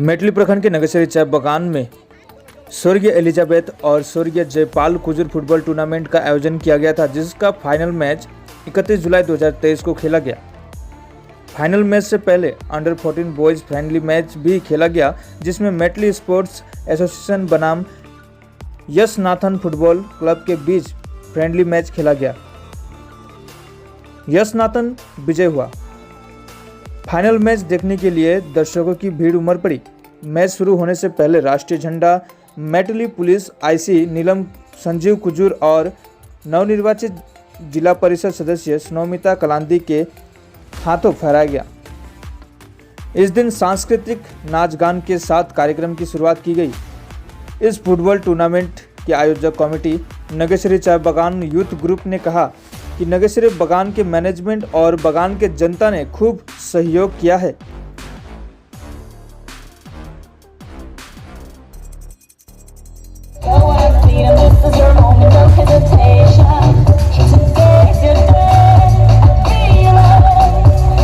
मेटली प्रखंड के नागेश्वरी चाय बागान में स्वर्गीय एलिजाबेथ और स्वर्गीय जयपाल कुजूर फुटबॉल टूर्नामेंट का आयोजन किया गया था, जिसका फाइनल मैच 31 जुलाई 2023 को खेला गया। फाइनल मैच से पहले अंडर 14 बॉयज फ्रेंडली मैच भी खेला गया, जिसमें मेटली स्पोर्ट्स एसोसिएशन बनाम यश नाथन फुटबॉल क्लब के बीच फ्रेंडली मैच खेला गया। यश नाथन विजय हुआ। फाइनल मैच देखने के लिए दर्शकों की भीड़ उमड़ पड़ी। मैच शुरू होने से पहले राष्ट्रीय झंडा मेटली पुलिस आईसी नीलम संजीव कुजूर और नवनिर्वाचित जिला परिषद सदस्य स्नोमिता कलांदी के हाथों फहराया गया। इस दिन सांस्कृतिक नाच गान के साथ कार्यक्रम की शुरुआत की गई। इस फुटबॉल टूर्नामेंट के आयोजक कमेटी नगेश्वरी चाय बागान यूथ ग्रुप ने कहा कि नगेश्वरी बागान के मैनेजमेंट और बागान के जनता ने खूब सहयोग किया है। Go athlete, and this is your moment, no hesitation. Today's your day. Feel it.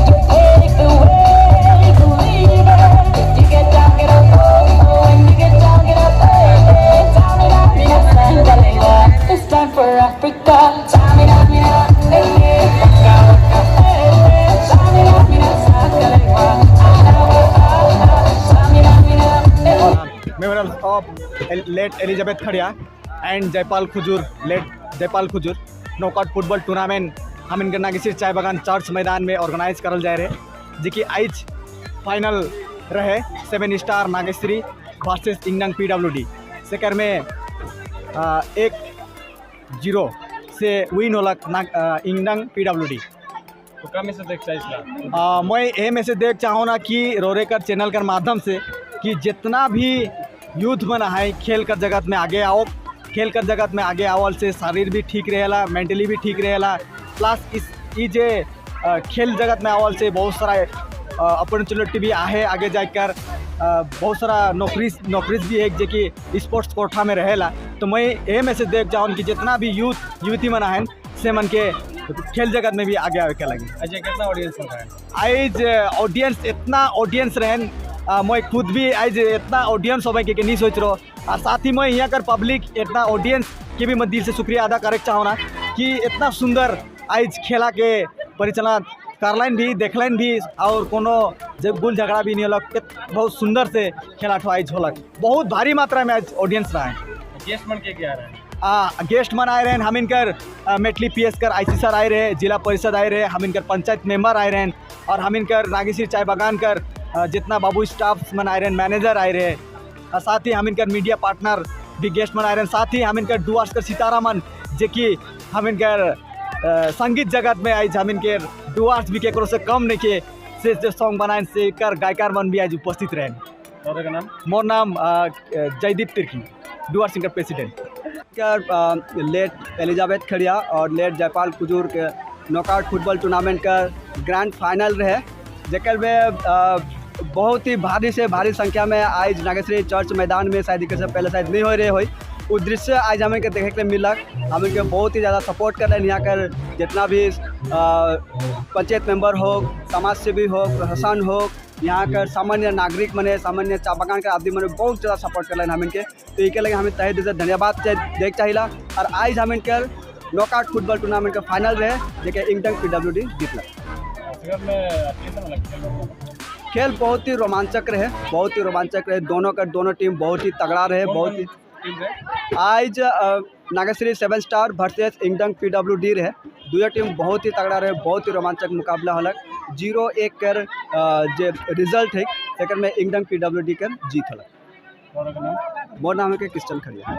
You take the way, believe it. You get down, get up, oh, oh. When you get down, get up, hey, hey. Tsamina, mina, sangalewa. It's time for Africa. Tsamina, mina, hey, hey. Waka, waka, hey, hey. Tsamina, mina, sangalewa. Ah, ah, ah, ah. Tsamina, mina, hey. Memorial of late Elizabeth Kharia and Jaipal Kujur, late Jaipal Kujur knockout football tournament हम इनके नागेश्वरी चाय बागान चर्च मैदान में ऑर्गेनाइज करल जाए रहे, जे कि आज फाइनल रहे 7 स्टार नागेश्वरी वर्सेस इंगडंग पीडब्ल्यूडी। सेकर में 1-0 से विन होलक इंगडंग पीडब्ल्यूडी। तो का मैसेज देख चाहिए? मैं ये मैसेज देख चाहूँ ना कि रोरेकर चैनल के माध्यम से कि जितना भी यूथ बना है खेल कर जगत में आगे आओ। खेल कर जगत में आगे आवल से शरीर भी ठीक रहेला, मेंटली भी ठीक रहेला, प्लस इस ई जे खेल जगत में आवल से बहुत सारा अपॉर्चुनिटी भी आहे आगे जाकर, बहुत सारा नौकरी नौकरी भी है जे कि स्पोर्ट्स कोटा में रहेला। तो मैं ये मैसेज देख चाहूँ कि जितना भी यूथ युवती मना है से मन के खेल जगत में भी आगे आवे के लगी। अच्छा, कितना ऑडियंस होता है? आज ऑडियंस इतना ऑडियंस रहन, मैं खुद भी आज इतना ऑडियंस हो के नहीं सोच रहो और साथ ही मैं यहाँ कर पब्लिक इतना ऑडियंस के भी मैं दिल से शुक्रिया अदा करे चाहूँ ना कि इतना सुंदर आज खेला के परिचालना करलाइन भी, देखलाइन भी और कोनो जब गुल झगड़ा भी नहीं होलक। बहुत सुंदर से खेला ठो आज होलक। बहुत भारी मात्रा में आज ऑडियंस रहा है। गेस्ट मन के क्या रहा है? गेस्ट मन आए रहे हैं, हम इनकर मेटली पी एस कर आई सी सर आए रहे, जिला परिषद आए रहे, हम इनकर पंचायत मेंबर आए रहे और हम इनकर नागेश्वरी चाय बागान कर जितना बाबू स्टाफ मन आए रहे, मैनेजर आए रहे और साथ ही हम इनकर मीडिया पार्टनर भी गेस्ट मन आए रहे। साथ ही हम इनकर डुआर्स कर सीतारामन जे कि हम इनकर संगीत जगत में आज हम इनके डुआर्स भी केकरो से कम नहीं के से जो सॉन्ग बनाए से कर गायकार मन भी आज उपस्थित रहे। और का नाम? मोर नाम जयदीप तिर्की, डुआर्स इनकर प्रेसिडेंट। कर लेट एलिजाबेथ खड़िया और लेट जयपाल कुजूर के नॉकआउट फुटबॉल टूर्नामेंट का ग्रैंड फाइनल रहे, जेकर में बहुत ही भारी से भारी संख्या में आज नागेश्वरी चर्च मैदान में शायद एकर से पहले शायद नहीं हो रहे हो वो दृश्य आज हमें के देखे के मिलक। हमें के बहुत ही ज़्यादा सपोर्ट कर रहे हैं यहाँ कर जितना भी पंचायत मेंबर हो, समाज सेवी हो, प्रशासन हो, यहाँ कर सामान्य नागरिक मने सामान्य चा बागान के आदमी मने बहुत ज़्यादा सपोर्ट कर रहे हैं हमें के। तो ये लगे हमें तहे दिल से धन्यवाद देख चाहिला और आज हमें के नॉकआउट फुटबॉल टूर्नामेंट का फाइनल रहे जेके इंगडंग पी डब्ल्यू डी जीतला। खेल बहुत ही रोमांचक रहे, बहुत ही रोमांचक रहे। दोनों का दोनों टीम बहुत ही तगड़ा रहे, बहुत ही। आज नागेश्वरी 7 स्टार वर्सेस इंगडंग पी डब्ल्यू डी रहे। दुयो टीम बहुत ही तगड़ा रहे, बहुत ही रोमांचक मुकाबला हलक। 0-1 कर जे रिजल्ट है तेकर में इंगडंग पी डब्ल्यू डी कर जीत हलक। मोर नाम है के क्रिस्टन खड़िया।